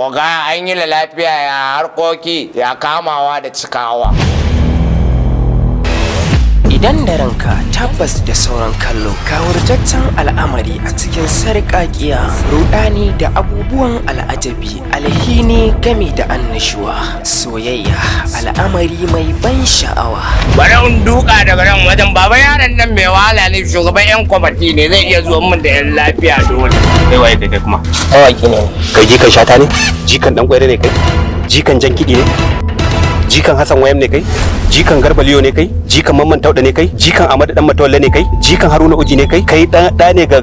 Oga, an yi lafiya? Ya harkoki, ya kamawa da cikawa? Idan da ranka, tabbas da sauran kallo. Kawurtaccen al'amari a cikin sarƙaƙiya, rudani da abubuwan al'ajabi, alhini gami da annashuwa, soyayya, al'amari mai ban sha'awa. Bari in duka daga nan wajen baba. Yaron nan mai wahala ne, shugaban yan kwamati ne, zai iya zuwa min da yan lafiya dole. Kai waye kai kuma? Mawaki ne. Kai jikan Shata ne? Jikan Dan Kwaire ne kai? Jikan Jan Kidi ne? Jikan Hassan Wayam ne kai? Jikan Garba Liyo ne kai? Jikan Mamman Tauda ne kai? Jikan Ahmadu Dan Matawalle ne kai? Jikan Haruna Uji ne kai? Kai dan da ne ga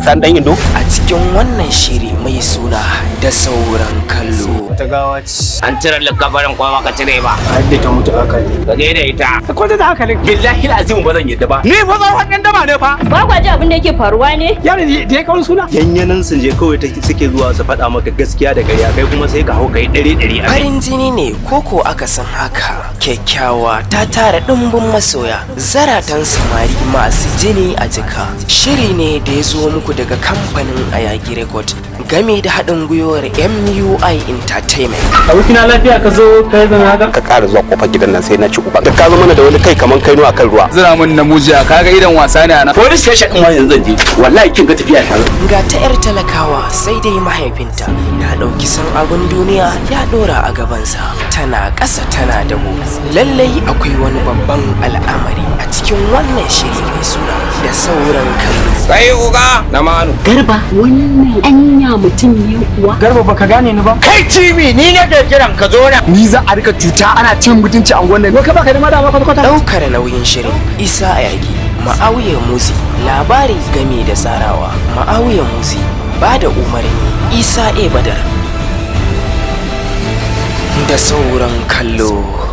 San Dan Indo? A cikin wannan shiri mai suna Da Sauran Kallo. Ta gawa ce. An cire likafarin ko baka cire ba? Har da ta mutu aka ne. Ka je da ita. Ka kwanta da hankalin. Billahi azimu, ba zan yadda ba. Ni fa tsohon dan daba ne fa. Ba kwa ji abin da yake faruwa ne? Yaron da ya kawo suna. Yanyanan sun je kawai ta suke zuwa su faɗa maka gaskiya da ƙarya, kai kuma sai ka hau kai ɗari ɗari a kai. Farin jini ne koko aka san haka? Kyakkyawa ta tara ɗimbin masoya, zaratan samari masu jini a jika. Shiri ne da ya zo muku daga kamfanin Ayagi Record game da haɗin gwiwar MUI Entertainment. Abokina, lafiya ka zo ka yi zama haka? Ka ƙara zuwa kofar gidan nan sai na ci uban ka. Zo mana da wani kai kaman kainuwa kan ruwa. Zira mun namujiya, kaga idan wasa ne ana. Police station ɗin ma yanzu zan je, wallahi kin ga tafiya ta. Ga ta 'yar talakawa, sai dai mahaifinta ya ɗauki san abin duniya ya ɗora a gabansa, tana ƙasa tana dabo. Lallai akwai wani babban al'amari a cikin wannan shiri mai suna Da Sauran Kallo. Kai uga na manu. Garba, wannan anya mutum ne kuwa? Garba, baka gane ni ba? Kai TV, ni nake kiran ka, zo nan. Ni za a rika cuta ana cin mutunci a wannan. Ko ka baka da madama kwata kwata? Ɗaukar nauyin shirin Isa Ayagi, Ma'auya Musi, labari game da tsarawa Ma'auya Musi, ba da umarni Isa E Badar. Da Sauran Kallo.